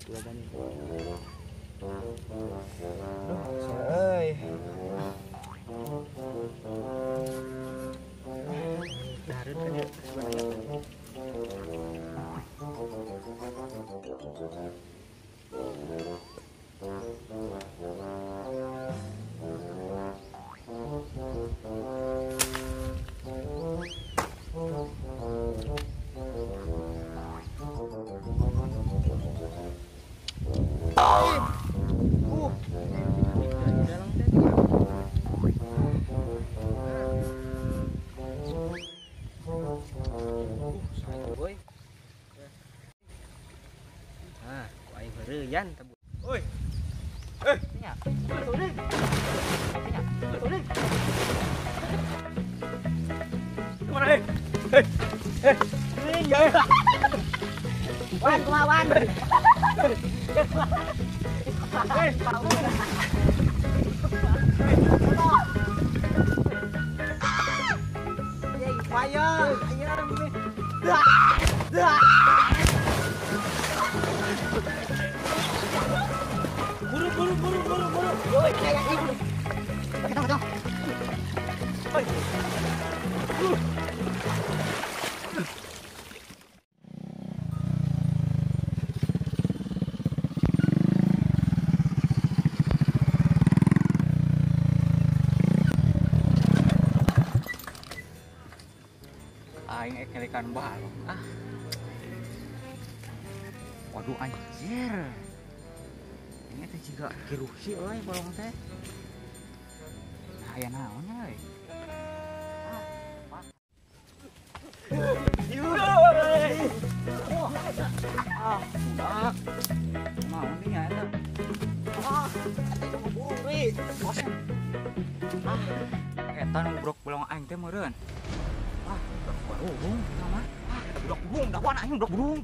Juragan. Duh, euy. Dahareun kan ya sebenarnya. Yan tabu. Oi. Eh. Nya. Kemana eh? Eh. Eh. Eh. Wan, kumaha wan. Eh. Fire. Buru buru buru buru buru. Oi, kayak ini. Ketong, ketong. Oi. Aing ek ngelikan balong ah. Waduh anjir. Ini teh jiga kirusi euy balong teh. Nah, aya naon euy. Ah, budak. Naon nih nya eta? Ah, eta cuma burung deui. Ah, eta nu brok balong aing teh meureun. Ah, budak burung sama. Ah, eta budak burung, dawan aing budak burung.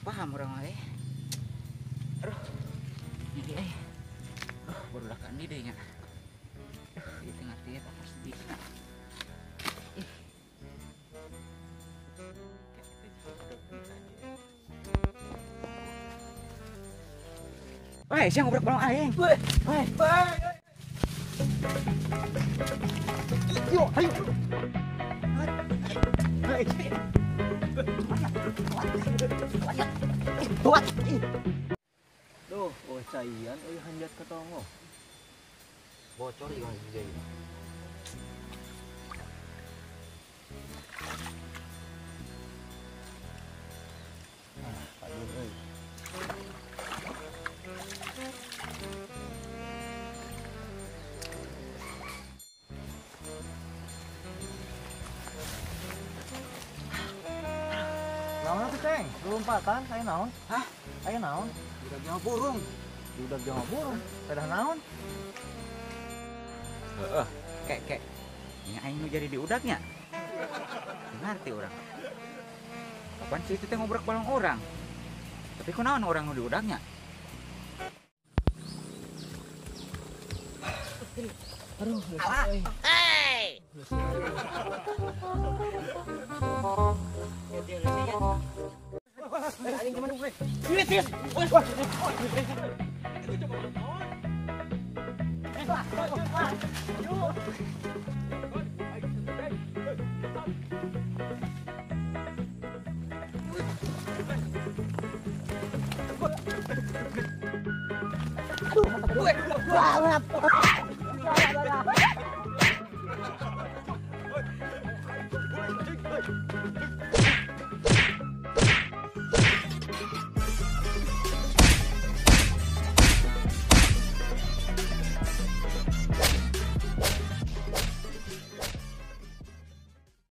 Paham orang lain. Aduh, jadi baru lah kandi deh nya. Aduh, itu ngerti ya tak pasti bisa. Ih. Wah, siang ngobrol balong aing. Woi, woi. Yo, ayo. Duh, oh caian euy hanjat ka tongo. Bocor ieu juga ieu. Ah, payun euy. Naon atuh, Ceng? Lompatan aya naon? Hah? Aya naon? Budak jawa burung. Budak jawa burung. Pedah naon? Heeh, kek kek. Nya aing nu jadi diudaknya. Ngerti orang. Kapan sih itu teh ngobrol balong orang? Tapi kunaon orang nu diudaknya? Aduh, alah. Hey. Aduh,